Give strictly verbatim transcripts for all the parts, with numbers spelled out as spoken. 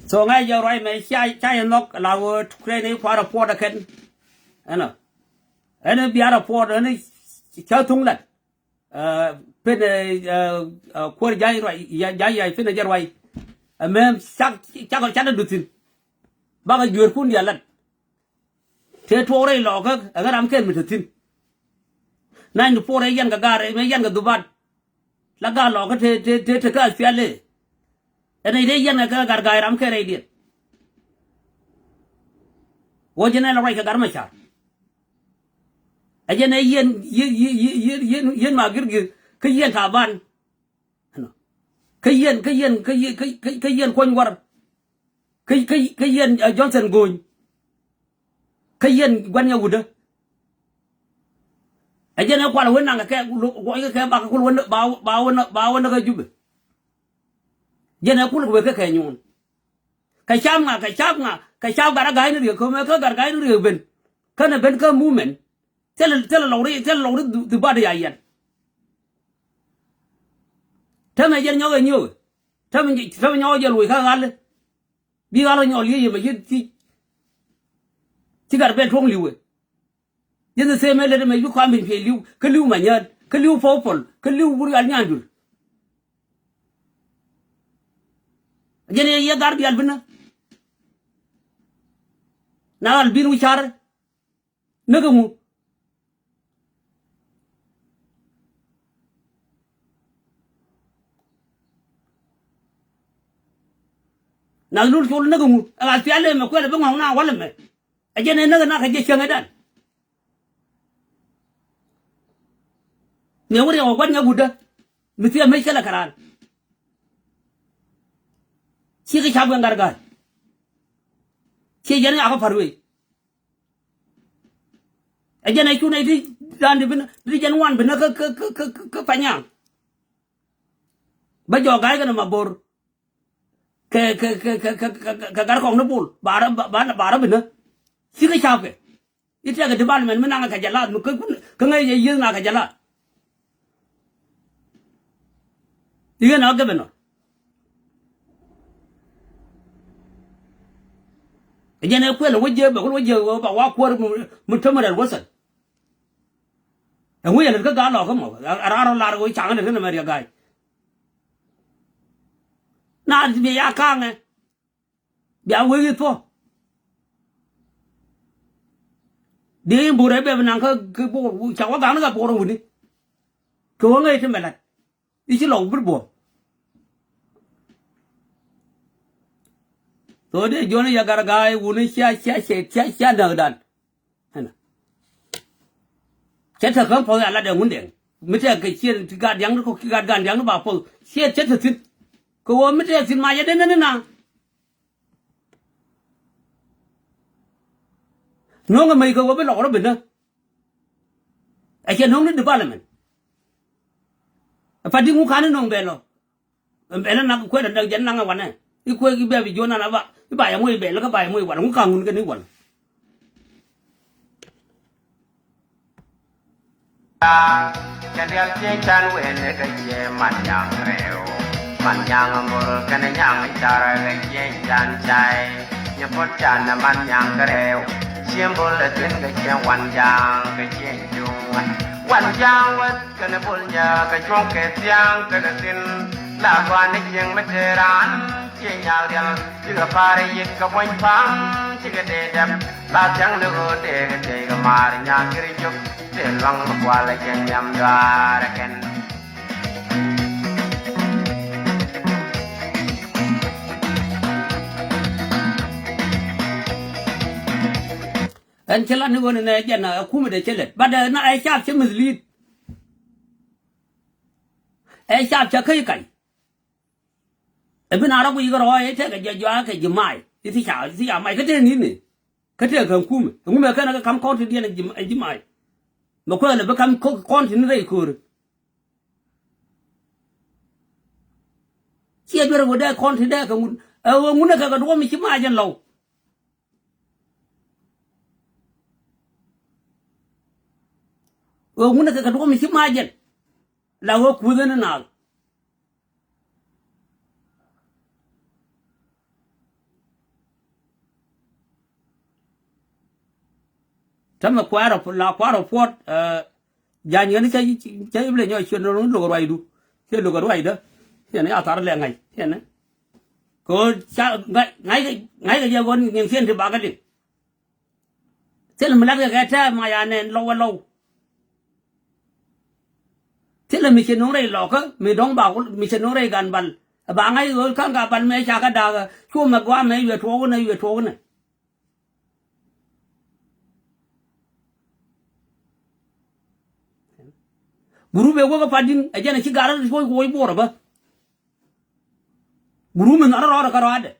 So ŋa̱c jɛ ruac mɛ ca, ca yɛ nhɔk la wä tukɛ ni kua̱r report ɛ kɛn. Ɛnɔ. Ɛn bia report ɛn cä thuŋ lat. Pen kuäär ja̱ny ruac, ja̱ny yac pen jɛ ruac. Ɛmɛ cak, cak, cak duthin. Bakɛ jueerkun diaal lat. Tëë tuɔɔk rɛy lɔɔkä ɛ ɣän ram kɛn mi te thi̱n. Nany ti puɔr ɛ yɛn kɛ gaar ɛ mɛ yɛn kɛ dhubat. La gaar lɔɔkä tëë, tëë, tëë, tëë kä aspial ëë. Ɛn ɛ dee yɛn kɛ kɛ gaar gaar ram kɛn rɛydiɛn. Wä jɛn ɛ la ruac kɛ gar mɛ car. Ɛ jɛn ɛ yɛn, yɛn, yɛn, yɛn, yɛn, yɛn ma Girgir kä yɛn Taban. Kä yɛn, kä yɛn, kä yɛn, kä, kä, kä yɛn Kuɔny Wär. Kä, kä, kä yɛn, ɛ, Johnson Go̱o̱ny. Kä yɛn gua̱n nyɛ wutdä. Ɛ jɛn ɛ kual wen naŋ kɛ, kɛ, kɛ bak kul wen ba, ba wen, ba wen kä Jubɛ. Jɛn ɛ kul wek kä kɛ nyuun. Kɛ cap ŋa, kɛ cap ŋa, kɛ cap gat a ga̱a̱c ni riek kä mɛ kä gat ga̱a̱c ni riek ben. Känɛ ben kä movement. Thilɛ, thilɛ lɔk ri, thilɛ lɔk ri dhu, dhu bat ya yɛn. Tämɛ jɛn nyɔk ɛ nyuɔk. Tämɛ, tämɛ nyɔk jɛ luɔc kä ɣal. Bi ɣal nyɔk liec yɛ mɛ yɛn ci, ci gat ben tuɔ̱ŋ li̱wɛ. Yɛn the same ɛ lät ɛmɛ bi kɔam bin piɛ li̱w kä li̱w Manyäär kä li̱w Popol kä li̱w wur ɣal Nyanjul. Jɛn yɛ yɛ gar diaal binä. Na ɣal bin wi̱ca̱rä. Näk ɛŋu? Nath lul col näk ɛŋu? Ɛ ɣath pial ɛmɛ kuɛl ɛ bi ŋɔ̱ŋ na wal ɛmɛ. Ɛ jɛn ɛ näk ɛ nak ɛ jɛ cäŋ ɛ dan. Mëë wä riɛk ɛ gua̱t ŋɛ wutdä. Mi thiɛ mec kɛ lɛ kɛ raan. Cikɛ cap kɛ ŋa̱r ga̱a̱c. Ciɛ jɛn ɛ akä pa̱r wei. Ɛ jɛn ɛ cu nɛy ti raan ti binä ti jɛn wan binä kä, kä, kä, kä, kä, kä Panyaŋ. Bä jɔɔk ga̱a̱c kɛnɛ Mabor. Kɛ, kɛ, kɛ, kɛ, kɛ, kɛ, kɛ, kɛ gar kɔŋ ni Bol. Ba rɔ, ba, ba, ba rɔ binä. Cikɛ capkɛ. I̱ tɛkɛ development mi naŋ kɛ jɛ lath mi kä kun kä ŋäc jɛ yieth na kɛ jɛ lath. I̱ ɣän ɔ governor. Ɛ jɛn ɛ kuɛl ɛ wä jiɛ bɛ kul wä jiɛ bɛ wa kuäär mi, mi tömɛ rɛl wäthɛl. Ɛŋu yɛ lät kä gal lɔkä mɔ a raar ɔ lar ɣöö caŋ lät kä nɛ mɛ riɛk ga̱a̱c. Na bi ya ka̱a̱ŋɛ. Bia wee yieth puɔ. Dee in bo̱o̱r ɛ bɛp naŋ kä, kä bo̱o̱r ca wä ga̱a̱n kä bo̱o̱r wuni. Kɛ wä ŋäc ti mɛ la̱t i̱ ci lɔk bi buɔ̱m. Thok dee jiɔn i̱ yɛ gar ga̱a̱c wuni cia, cia, cia, cia, cia näk dan. Ɛnɔ. Cɛ te käŋ puɔth a lat ɛ Ŋundɛŋ mi tɛk kɛ ciɛn ti gat diaŋ ti kɔk ki gat gan diaŋ ti ba puɔth ciɛ cɛ te thi̱n. Kɛ ɣöö mi tɛk thi̱n ma yɛ den ni na. No̱o̱ŋ ɛmɛ kɛ ɣöö bi lɔk rɔ bi näk. Ɛ cɛ no̱o̱ŋ ni development. Ɛ pa di̱ŋ wä ka̱n ni no̱o̱ŋ bɛ lɔ. Ɛn ɛ nak kuɛn ɛ däk jɛn naŋ ɛ wanɛ i̱ kuek i̱ bɛp i̱ jiɔn an aba i̱ ba yɛ ŋuɔ̱c bɛl kä ba yɛ ŋuɔ̱c wanɛ ŋu ka̱ŋ ŋun kɛn i̱ wanɛ. Kɛ dial cieŋ can wen kä cie man nyaŋ rɛw. Man nyaŋ mur kɛn nyaŋ car kä cieŋ can cay. Nyɛ puɔt can man nyaŋ kɛ rɛw. Cieŋ bol ɛ tuin kä cieŋ wan jaŋ kä cieŋ cuŋ. Wan jaŋ wät kɛn bol nyɛ kɛ cuɔ̱ŋ kɛ thiaŋ kɛ kɛ thin. La guan ni cieŋ mi te raan cieŋ nyaŋ rial. Cikɛ pa̱a̱r yit kɛ buɔ̱ny pa̱a̱m cikɛ dee dɛp. La thiaŋ ni ɣöö dee kɛ tey kɛ maar nyaŋ kiri cop. Tëë luaŋ mi kual ɛ cɛ nhiam duaar ɛ kɛn. Ɛn cä lat ni ɣöö ni nɛ jɛn ɛ kumɛ dee cä lɛt. But ɛ na ɛ cap cä mislead. Ɛ cap cä käc kac. Ɛ bi na rɔ guic kɛ rɔɔc ɛ tɛkɛ jɛ jɔak kɛ ji̱ mac i̱ thi ca, i̱ thi ca mac kä tëë ni̱n ni. Kä tëë kɛn kumɛ ɛŋu mɛ kɛn ɛ kɛ ka̱m kɔn ti diɛn ɛ ji̱, ɛ ji̱ mac. Mɛ kuɛɛl ɛ bi ka̱m kɔn ti ni rɛy kööri. Ciɛ duer ɛ ɣöö dee kɔn ti dee kɛ ŋun ɛ ɣöö ŋun ɛ kɛ kɛ duɔ̱ɔ̱m i̱ ci mac ɛn lɔw. Ɣöö ŋun ɛ kɛ kɛ duɔ̱ɔ̱m i̱ ci mac ɛn la ɣöö kuth ɛn naath. Tämɛ kua̱r la kua̱r puɔt. Jany ɣän cä cä i̱ bi lɛ nyɔk ciɛ nɔ lok ruacdu. Ciɛ lok ruacdä. Ciɛ ni a thar lɛ ŋa̱c ciɛ ni. Kɛ ɣöö ca ŋa̱c ŋa̱c ŋa̱c kɛ jɛ ɣöö nyin ciɛ ti bakä liŋ. Thilɛ mi latkɛ kɛ tɛ̈ɛ̈ ma ya nɛn lɔw ɛ lɔw. Thilɛ mi cɛ no̱o̱ŋ rɛy lɔkä mi dɔ̱ŋ ba mi cɛ no̱o̱ŋ rɛy gan bal. Ba ŋa̱c ɣöö ka̱n ka bal mɛ ca kä da̱a̱kä cu mɛ gɔaa mɛ yuɛ tuɔɔk inɛ yuɛ tuɔɔk inɛ. Gurup ëë wek ɛ pat di̱n ɛ jɛn ɛ ci gar rɔ tuɔɔk kuɔɔc buɔɔr ɛ bä. Gurup mi nhɔr rɔɔdɛ kä rɔɔdɛ.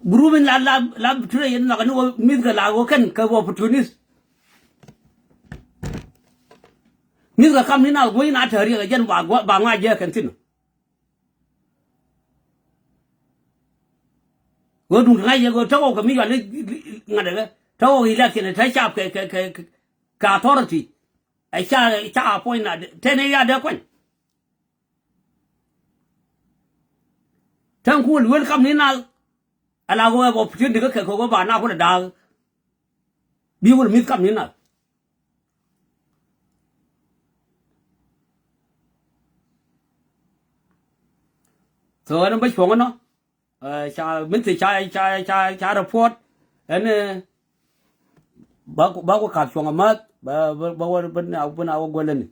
Gurup in la la la ture yɛn nhɔk ni wä mi̱th kɛ la wä kɛn kɛ wä opportunist. Mi̱th kɛ kam ni na guäc na tɛ̈r yɛ kɛ jɛn ba ŋuac jɛ kɛn thi̱n. Ɣöö duŋ ti ŋa̱c yɛ ɣöö te ɣɔw kɛ mi yual i̱ ŋa̱t ɛ kɛ te ɣɔw i̱ lɛk cin ɛ te cap kɛ kɛ kɛ kɛ authority. Ɛ ca ca appoint na tɛn ɛ ya dee kuany. Tɛn kuɔl welcome ni na ala ɣöö ɛ opportunity kä kɛ kɛ ɣöö ba na kulɛ da̱a̱k. Bi wul mi̱th kam ni nath. So ɛn bä cuɔ̱ŋ ɛnɔ. Ca mi̱th ca ca ca ca report ɛn. Ba ku ba ku ka̱p cuɔ̱ŋ amäth ba ba ba wä bä na wä guäläni.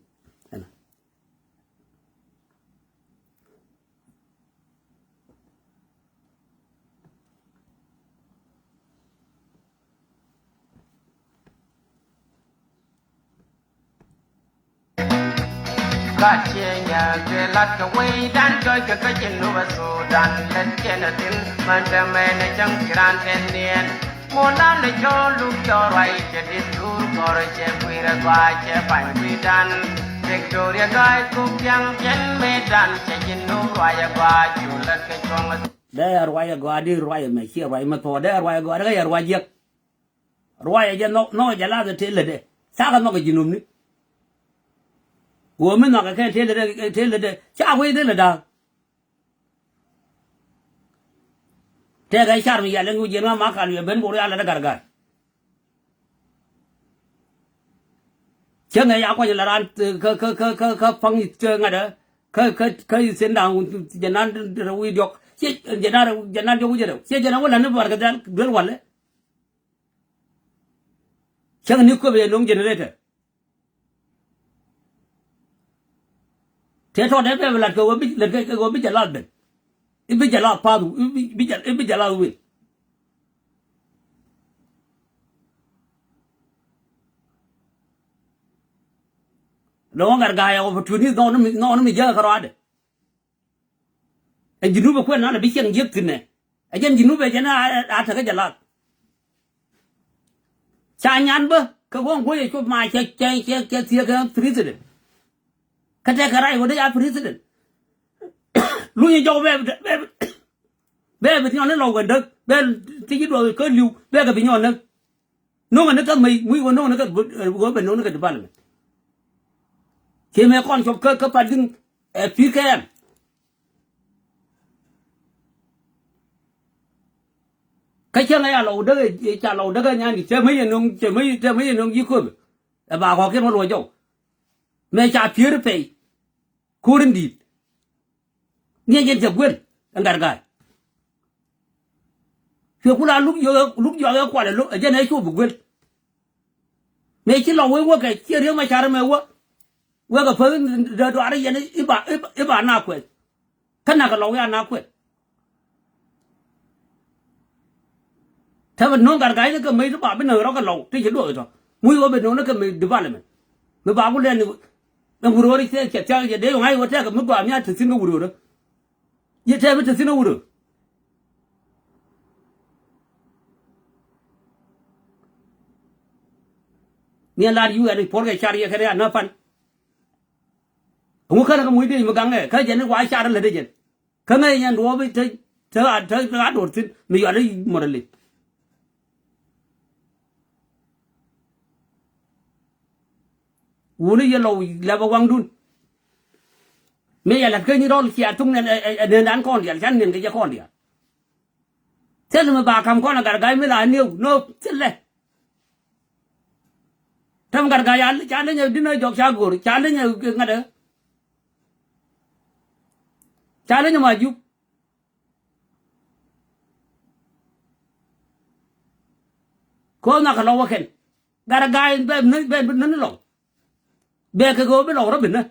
Gat ciɛ nyɛ kɛ lat kɛ wecdan cɔc kɛ kä Jinub Sudan lät kɛn a thi̱n män te mɛn a cäŋ ci raan kɛn niɛn. Muɔ̱ɔ̱n dan a cɔl luk cɔl ruac cɛ dit duur kɔr cɛ kui̱rɛ gɔaa cɛ pany kui̱dan. Victoria ga̱a̱c kuk thiaŋ cɛn mëëdan cɛ Jinub ruac a gɔaa cu lät kɛ cuɔ̱ŋ. Dee a ruac a gɔaa di ruac a mɛ ci a ruac mɛ thuɔ̱ɔ̱ dee a ruac a gɔaa dee kɛ yɛ ruac jiäk. Ruacɛ jɛ nhɔk nhɔk jɛ lath ɛ tëë lätdɛ. Cakɛ nhɔk ɛ ji̱ nömni. Ɣöö mi nhɔkɛ kɛn tëë lätdɛ tëë lätdɛ ca wec dee lätdä. Tɛkɛ car mi yal ɛn ŋi̱w jiɛn ma ma kal wiɛ ben bor yal lätdɛ gargar. Cäŋɛ ya kuany la raan kä kä kä kä kä paŋ ŋa̱tdä. Kä kä kä ithin da̱a̱ŋ jɛ nan rɛw wi̱i̱ diɔ̱k. Ciɛ jɛ nan rɛw jɛ nan diɔ̱k wi̱i̱ jɛ rɛw ciɛ jɛ nan wä la̱t ni barkɛ dhɛl duel walɛ. Cäŋ ni köpɛ yɛ no̱ŋ generator. Tëë tɔɔt dee bɛ bɛ lat kɛ ɣöö bi lat kɛ ɣöö bi jɛ lath ben. I̱ bi jɛ lath path i̱ bi jɛ i̱ bi jɛ lath win. Lɔŋ ŋa̱r ga̱a̱c ɛ opportunist nɔɔni mi nɔɔni mi jiäk ɛ kärɔaadɛ. Ɛ Jinub ɛ kuɛn nan ɛ bi ciɛŋ jiäk thi̱n ɛ. Ɛ jɛn Jinub ɛ jɛn a a tekä jɛ lath. Ca nyan bä kɛ ɣöö guɔ̱c ɛ cop ma cɛ cɛ cɛ cɛ thiee kɛ president. Kä tɛkɛ rac ɣöö dee ya president. Luny jɔk bɛ bɛ bɛ bi nyɔn ni lɔw kɛ däk bɛ ti ji̱ duɔth kä li̱w bɛ kɛ bi nyɔn näk. No̱ŋɛ ni kä mey muc ɣöö no̱ŋɛ ni kä ɣöö bɛ no̱ŋ ni kä development. Ciɛ mɛ kɔn cop kä kä pat di̱ŋ ɛ pi̱i̱ kɛ ɛm. Kä cäŋ ɛ ya lɔw däk ɛ ca lɔw däk ɛ nyan i̱ cɛ mey ɛ no̱ŋ cɛ mey cɛ mey ɛ no̱ŋ ji̱ köpɛ. Ɛ ba kɔkiɛn wä luɔc jɔw. Mɛ ca pier pɛy. Ko̱r in di̱i̱t. Ŋi̱eec in cɛ guel ɛn gat ga̱a̱c. Cuɛ ku la luk yɔk luk yɔk ɛ kual ɛ lo̱k ɛ jɛn ɛ cu bi guel. Mëë ci lɔ wee wäkɛ ciɛ riek ma car ɛmɛ wä. Wekɛ päth dee duaar yɛn i̱ ba i̱ ba na kuɛth. Kä nakɛ lɔw ya na kuɛth. Te bɛ no̱o̱ŋ gat ga̱a̱c ni kɛ mec ti ba bi näk rɔ̱ kɛ lɔw ti ci duɔth tɔ. Muc ɣöö bɛ no̱o̱ŋ ni kɛ mec development mi ba ku lɛn. Ɛn wurööri cɛ cɛ thia̱k cɛ dee yɔ̱ŋ a i̱ ɣöö tɛkɛ mi gɔaa mi a te thi̱n kɛ wuröörä. Yɛ tɛm i̱ te thi̱n a wuröör. Ni a lar yu ɛn puɔ̱r kɛ car yɛ kɛn a näk pan. Ɛŋu känɛ kɛ muc dee mi gaŋɛ kä jɛn i̱ wa car lätdä jɛn. Kä ŋäc nyɛn duɔɔp i̱ te te a te a do̱r thi̱n mi yual i̱ mɔt ali. Wuni yɛ lɔw lɛpɛ waŋdun. Mi yɛ la̱t kä nyi rɔl cia thuŋ nɛn ɛ nɛn dan kɔn diaal can nɛn kɛ jɛ kɔn diaal. Thil mi ba ka̱m kɔn a Gatga̱a̱y mi la niw nööp thilɛ. Täämɛ Gatga̱a̱y ca leny ɛ di̱n ɛ jɔk ca go̱o̱r ca leny ɛ ŋa̱t ɛ. Ca leny ɛ ma jup. Ko̱o̱th na kɛ lɔk wä kɛn Gatga̱a̱y bɛ bi nä bɛ bi nä ni lɔk. Bɛ kɛ ɣöö bi lɔk rɔ bi nä.